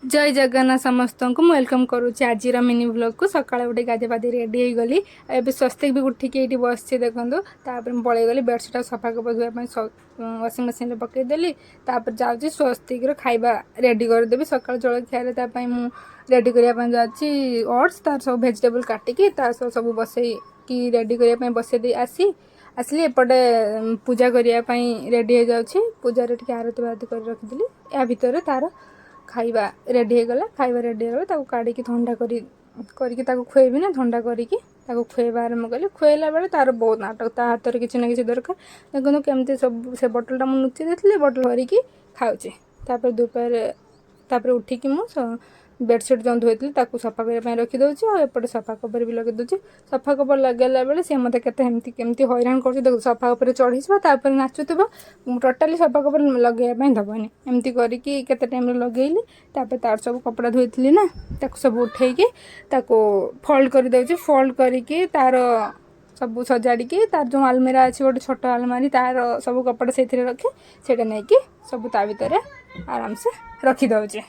ଜୟ ଜଗନ୍ନାଥ ସମସ୍ତଙ୍କୁ। ମୁଁ welcome କରୁଛି ଆଜିର ମିନି ବ୍ଲଗ୍କୁ। ସକାଳେ ଉଠି ଗାଧେଇ ପାଧେଇ ରେଡ଼ି ହେଇଗଲି। ଏବେ ସ୍ୱସ୍ତିକ ବି ଉଠିକି ଏଇଠି ବସିଛି, ଦେଖନ୍ତୁ। ତାପରେ ମୁଁ ପଳେଇଗଲି ବେଡ଼ସିଟ୍ଟା ସଫା କପଡ଼ା ଧୋଇବା ପାଇଁ, ୱାସିଂ ମେସିନ୍ରେ ପକେଇଦେଲି। ତାପରେ ଯାଉଛି ସ୍ୱସ୍ତିକର ଖାଇବା ରେଡ଼ି କରିଦେବି। ସକାଳ ଜଳଖିଆରେ ତା ପାଇଁ ମୁଁ ରେଡ଼ି କରିବା ପାଇଁ ଯାଉଛି ଓଟ୍ସ। ତାର ସବୁ ଭେଜିଟେବୁଲ୍ କାଟିକି ତା ସହ ସବୁ ବସେଇକି ରେଡ଼ି କରିବା ପାଇଁ ବସେଇ ଦେଇ ଆସିଲି। ଏପଟେ ପୂଜା କରିବା ପାଇଁ ରେଡ଼ି ହେଇଯାଉଛି। ପୂଜାରେ ଟିକେ ଆରତି ବାରତି କରି ରଖିଥିଲି। ୟା ଭିତରେ ତାର ଖାଇବା ରେଡ଼ି ହେଇଗଲା। ଖାଇବା ରେଡ଼ି ହେଇଗଲା, ତାକୁ କାଢ଼ିକି ଥଣ୍ଡା କରିକି ତାକୁ ଖୁଆଇବି ନା, ଥଣ୍ଡା କରିକି ତାକୁ ଖୁଆଇବା ଆରମ୍ଭ କଲି। ଖୁଆଇଲା ବେଳେ ତାର ବହୁତ ନାଟକ, ତା ହାତରେ କିଛି ନା କିଛି ଦରକାର। ଦେଖନ୍ତୁ କେମିତି ସବୁ ସେ ବଟଲଟା ମୁଁ ଲୁଚେଇ ଦେଇଥିଲି, ବଟଲ ଧରିକି ଖାଉଛି। ତାପରେ ଦୁପହରେ ତାପରେ ଉଠିକି ମୁଁ ବେଡ଼ସିଟ୍ ଯେଉଁ ଧୋଇଥିଲି, ତାକୁ ସଫା କରିବା ପାଇଁ ରଖିଦେଉଛି ଆଉ ଏପଟେ ସଫା କଭର ବି ଲଗେଇ ଦେଉଛି। ସଫା କଭର ଲଗାଇଲା ବେଳେ ସିଏ ମୋତେ କେତେ ଏମିତି କେମିତି ହଇରାଣ କରୁଛି ଦେଖନ୍ତୁ। ସଫା ଉପରେ ଚଢ଼ିଯିବ, ତାପରେ ନାଚୁଥିବ, ମୁଁ ଟୋଟାଲି ସଫା କଭର ଲଗାଇବା ପାଇଁ ଦେବନି। ଏମିତି କରିକି କେତେ ଟାଇମ୍ରେ ଲଗେଇଲି। ତାପରେ ତାର ସବୁ କପଡ଼ା ଧୋଇଥିଲି ନା, ତାକୁ ସବୁ ଉଠେଇକି ତାକୁ ଫୋଲ୍ଡ କରିଦେଉଛି। ଫୋଲ୍ଡ କରିକି ତାର ସବୁ ସଜାଡ଼ିକି, ତାର ଯେଉଁ ଆଲମିରା ଅଛି, ଗୋଟେ ଛୋଟ ଆଲମାରି, ତାର ସବୁ କପଡ଼ା ସେଇଥିରେ ରଖେ। ସେଇଟା ନେଇକି ସବୁ ତା ଭିତରେ ଆରାମସେ ରଖିଦେଉଛି।